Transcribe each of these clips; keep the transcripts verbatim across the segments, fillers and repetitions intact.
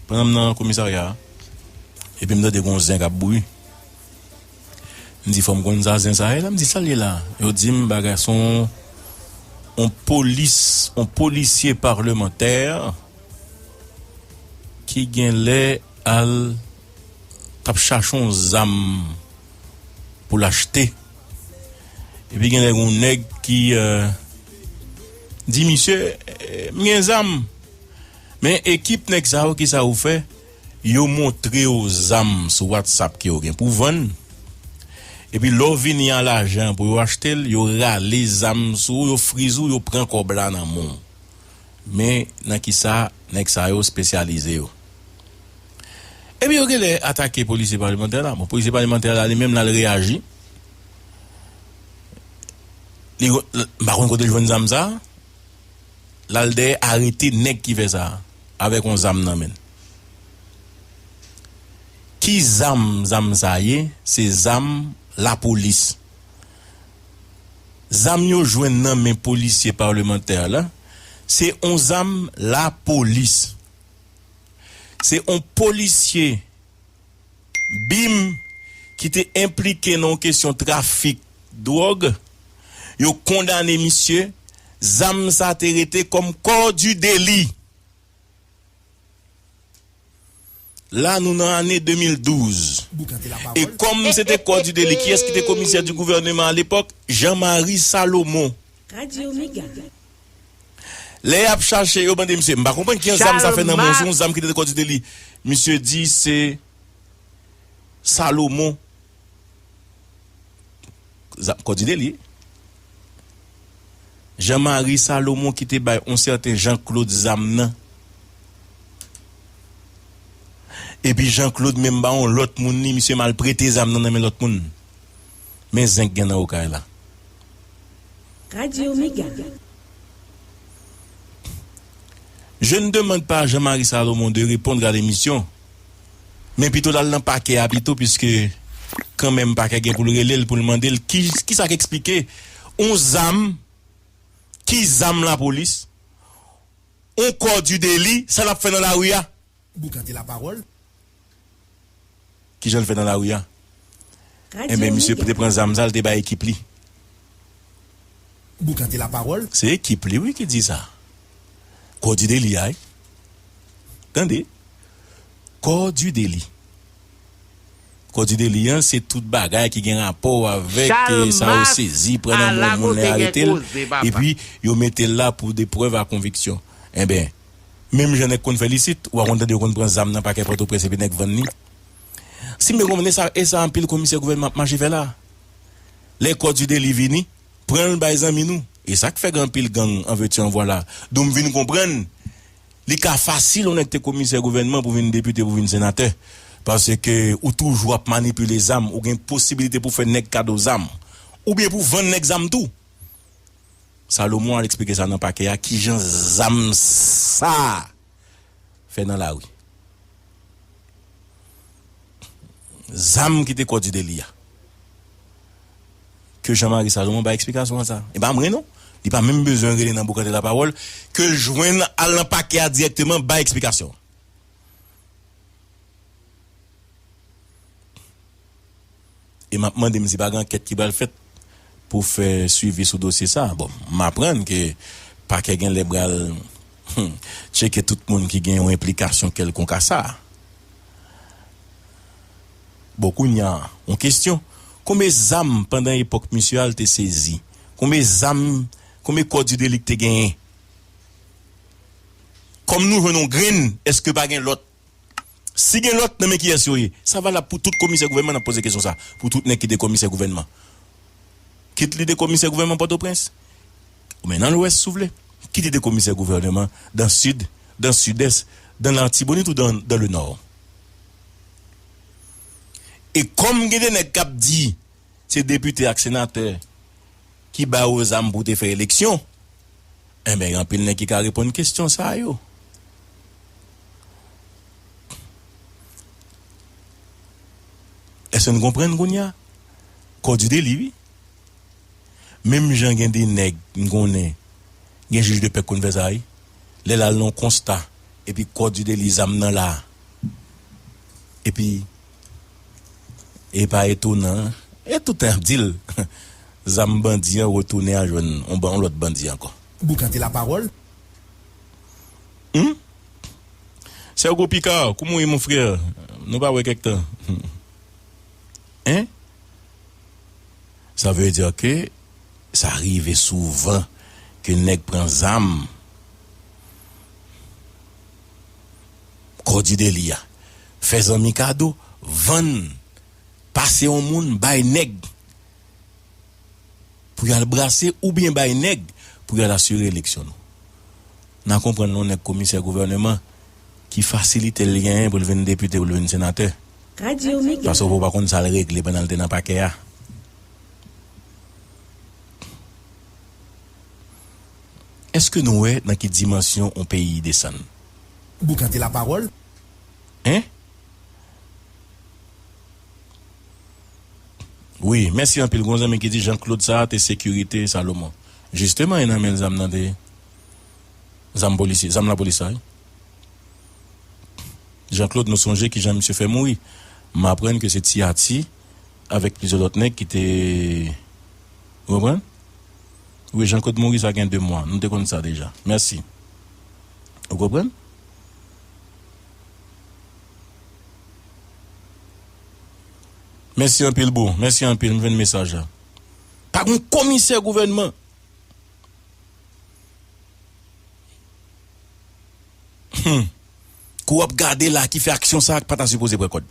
Pran m nan komisarya a. Epi m tande gon zen k ap bouyi. M di, "Fò m konn sa zen sa ye la." M di, "Sa l ye la?" Yo di m, bagay se yon, yon polis, yon polisye palemantè ki genlè al t ap chache yon zam pou l achte. Epi genlè gon nèg ki, euh, di, "Misye, eh, m gen zam." Men ekip nèg sa yo, kisa yo fè? Yo montre w zam sou WhatsApp ke yo gen pou vann. Epi lè w vini a lajan pou yo achte l, yo rale zam sou ou, yo friz ou, yo pran kòb la nan men w. Men nan kisa nèg sa yo espesyalize yo? Epi yo genlè atake polisye palemantè la. Bon, polisye palemantè la, li menm, l al reyaji. Li, m pa konn kote l jwenn zam sa. L al dèyè arete nèg ki fè sa a, avèk yon zam nan men l. Ki zam, zam sa ye? Se zam lapolis. Zam yo jwenn nan men polisye palemantè la, se yon zam lapolis. Se yon polisye bim ki te enplike nan yon kesyon trafik dwòg, yo kondane misye, zam sa te rete kòm kò di deli. La, nou nan ane de mil douz. E kòm se te kò di deli, kiyès ki te komisè di gouvèneman alepòk? Jean Marie Salomon. Lè y ap chache, yo mande misye, "M pa konprann ki zam sa fè nan men w, se yon zam ki te kò di deli." Misye di se Salomon. Zam, kò di deli. Jean Marie Salomon ki te bay yon sèten Jean Claude zam nan. Epi Jean Claude menm ba yon lòt moun li, misye mal prete zam nan nan men lòt moun. Men zen k gen nan okay la. Radio Mega. Je ne demande pas à Jean-Marie Salomon de répondre à l'émission, men pito l al nan pakè a pito, piske kanmenm pakè gen pou l rele l, pou l mande l ki, ki sa k eksplike yon zam, ki zam lapolis, yon kò di deli, sa l ap fè nan lari a? Boukante lapawòl. Ki jan l fè nan lari a? Enben, misye te pran zam sa, l te bay ekip li. Boukante lapawòl. Se ekip li, wi, ki di sa. Kò di deli a, wi. Tande. Kò di deli. Kò di deli an, se tout bagay ki gen rapò avèk, eh, sa yo sezi, pran nan men moun, lè arete l, epi yo mete l la pour des preuves à conviction. Enben, menm jan nèg konn fè l isit, ou pa konn tande yo konn pran zam nan pakè Pòtoprens epi nèg vann li. Si m byen konprann, e sa, e sa anpil komisè gouvènman ap mache fè la. Lè kò di deli vini, pran l bay zanmi nou. E sa k fè gen anpil gang an veti an vwala. Donk, m vin konprann, li ka fasil yon nèg te komisè gouvènman pou vin depite, pou vin senatè. Paske ou toujou ap manipile zam, ou gen posibilite pou fè nèg kado zam. Oubyen pou vann nèg zam tou. Salomon al eksplike sa nan pakè a, kijan zam sa fè nan lari. Zam ki te kò di deli a. Ke Jean-Marie Salomon bay eksplikasyon an sa. E pa mwen non. Li pa menm bezwen rele nan boukante lapawòl. Ke l jwenn al nan pakè a dirèkteman bay eksplikasyon. E m ap mande m si pa gen ankèt ki pral fèt pou fè swivi sou dosye sa. Bon, m aprann ke pakè gen lè pral, hmm, tcheke tout moun ki gen yon enplikasyon kèlkonk a sa. Bon, kounye a, yon kesyon. Konbyen zam pandan epòk misye a l te sezi? Konbyen zam, konbyen kò di deli k te genyen? Kòm nou jwenn yon grenn, èske pa gen lòt? Si gen lòt, nan men kiyès yo ye? Sa valab pou tout komisè gouvènman, n ap poze kesyon sa. Pou tout nèg ki te komisè gouvènman. Kit li te komisè gouvènman Pòtoprens, oubyen nan Lwès, si w vle. Kit li te komisè gouvènman dan Sid, dan Sidès, dan Latibonit ou dan, dan Lenò. E kòm gen de nèg k ap di, se depite ak senatè ki ba yo zam pou te fè eleksyon, enben, gen anpil nèg ki ka reponn kesyon sa yo. Èske n konprann kounye a? Kò di deli, wi. Menm jan gen de nèg, m konnen, gen jij de pè k konn fè sa, wi. Lè l al nan yon konsta, epi kò di deli zam nan la, Epi, e pa etonan, e tout tan y ap di l, zam bandi an retounen al jwenn yon ban-, yon lòt bandi ankò. Boukante lapawòl. Hmm? Sergo Picard, kouman w ye, mon frè? Nou pa wè kèk tan. Hein? Sa vle di ke sa rive souvan ke nèg pran zam, kò di deli a, fè zanmi kado, vann, pase yon moun, bay nèg pou y al brase oubyen bay nèg pou y al asire eleksyon nou. N a konprann yon nèg komisè gouvèneman ki fasilite l genyen pou l vin depite, pou l vin senatè. Radyo Mega. Paske w pa konn sa l regle pandan l te nan pakè a. Èske nou wè nan ki dimansyon yon peyi desann? Boukante lapawòl. Hein? Wi, mèsi anpil. Gon zanmi ki di Jean Claude sa a te sekirite Salomon. Jisteman, e nan men l zam nan te ye. Zam polisye, zam lapolis la, wi. Jean Claude, nou sonje kijan misye fè mouri. M aprann ke se Ti Ati avèk plizyè lòt nèg ki te, ou konprann? Wi, Jean Claude mouri sa gen de mwa. Nou te konn sa deja. Mèsi. Ou konprann? Mèsi anpil, bro. Mèsi anpil. M jwenn mesaj la. Pa gen komisè gouvènman. Hmm. Kou w ap gade la ki fè aksyon sa a, pa ta sipoze pran kòd.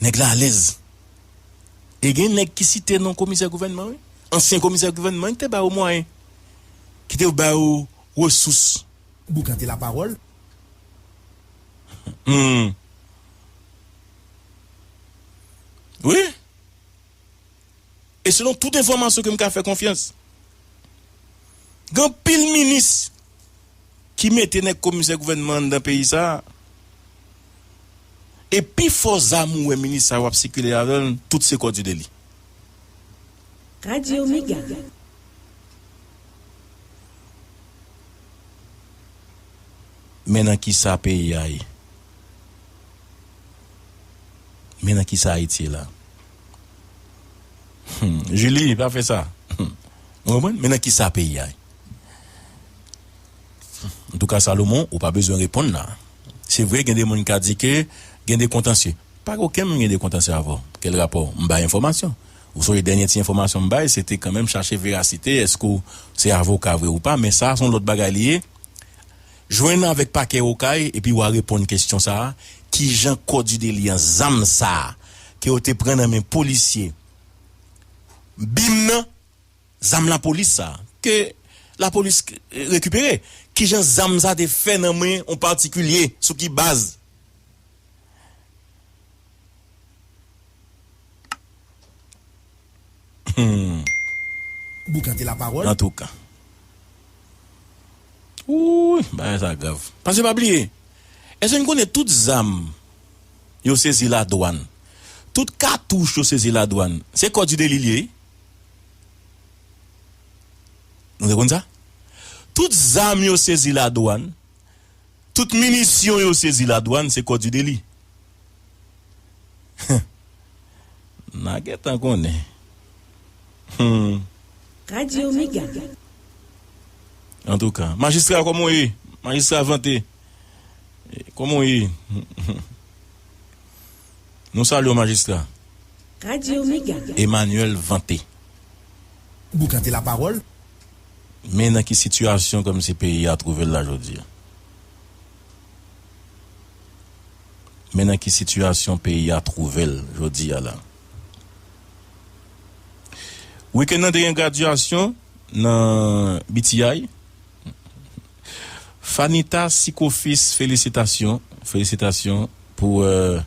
Nèg la alèz. E gen nèg ki site non komisè gouvènman, wi. Ansyen komisè gouvènman ki te ba yo mwayen, ki te ba yo resous. Boukante lapawòl. Hmm. Wi. E selon tout enfòmasyon ke m ka fè konfyans, gen anpil minis ki mete nèg komisè gouvènman anndan peyi sa a. E pifò zam ou wè minis sa yo ap sikile avè l, tout se kò di deli. Radyo Mega. Men nan kisa peyi a ye? Men nan kisa Ayiti ye la? Hmm, Julie, pa fè sa. Hmm. Ou konprann? Men nan kisa peyi a ye? Antouka, Salomon, ou pa bezwen reponn la. Se vre, gen de moun ka di ke gen de kontansye. Pa gen okenn moun gen de kontansye avè w. Kèl rapò? M bay enfòmasyon. Ou sonje dènye ti enfòmasyon m bay, se te kanmenm chache verasite, èske w se avoka vre ou pa, men sa, se yon lòt bagay li ye. Jwenn avèk pakè Okay, epi w a reponn kesyon sa a, kijan kò di deli an zam sa a, ke yo te pran nan men polisye, bim nan, zam lapolis sa, ke lapolis rekipere. Kijan zam sa te fè nan men yon patikilye, sou ki baz? Hmm. Boukante lapawòl. Antouka. Wouy, bagay sa grav. Paske pa bliye, èske n konnen tout zam yo sezi ladwàn, tout katouch yo sezi ladwàn, se kò di deli li ye? Nou te konn sa? Tout zam yo sezi ladwàn, tout minisyon yo sezi ladwàn, se kò di deli. N a gentan konnen. Hmm. Radyo Mega. Antouka, majistra, kòman w ye? Majistra Vante, kòman w ye? Nou salye w, majistra. Radyo Mega. Emmanuel Vante. Boukante lapawòl. Men nan ki sitiyasyon kòmsi peyi a twouve l la jodi a. Men nan ki sitiyasyon peyi a twouve l jodi a la. Wikenn nan te gen gradyasyon nan B T I. Fanita Sikofis, felisitasyon, felisitasyon pou, euh,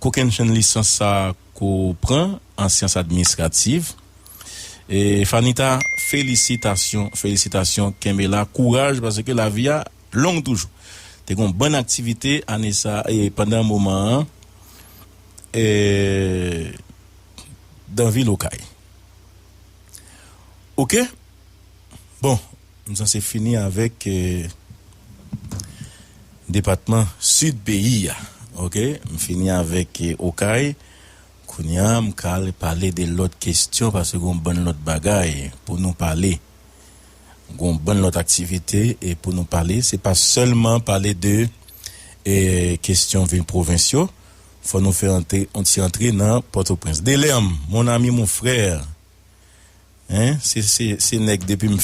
kokennchenn lisans sa ke w pran an syans administrativ. E Fanita, felisitasyon, felisitasyon, kenbe la, kouraj, paske lavi a long toujou. Te gen yon bann aktivite ane sa, e pandan moman an, e, dan vil Okay. Oke? Bon, m sanse fini avèk, e, depatman sid peyi a. Oke, m fini avèk eh, Okay. Kounye a, m ka al pale de lòt kesyon paske gon bann lòt bagay pou nou pale. Gon bann lòt aktivite e pou nou pale. Se pa sèlman pale de eh, kesyon vil pwovens yo. Fò nou fè antre, yon ti antre nan Pòtoprens. Delerm, mon ami, mon frè. Hein? Se, se, se nèg depi m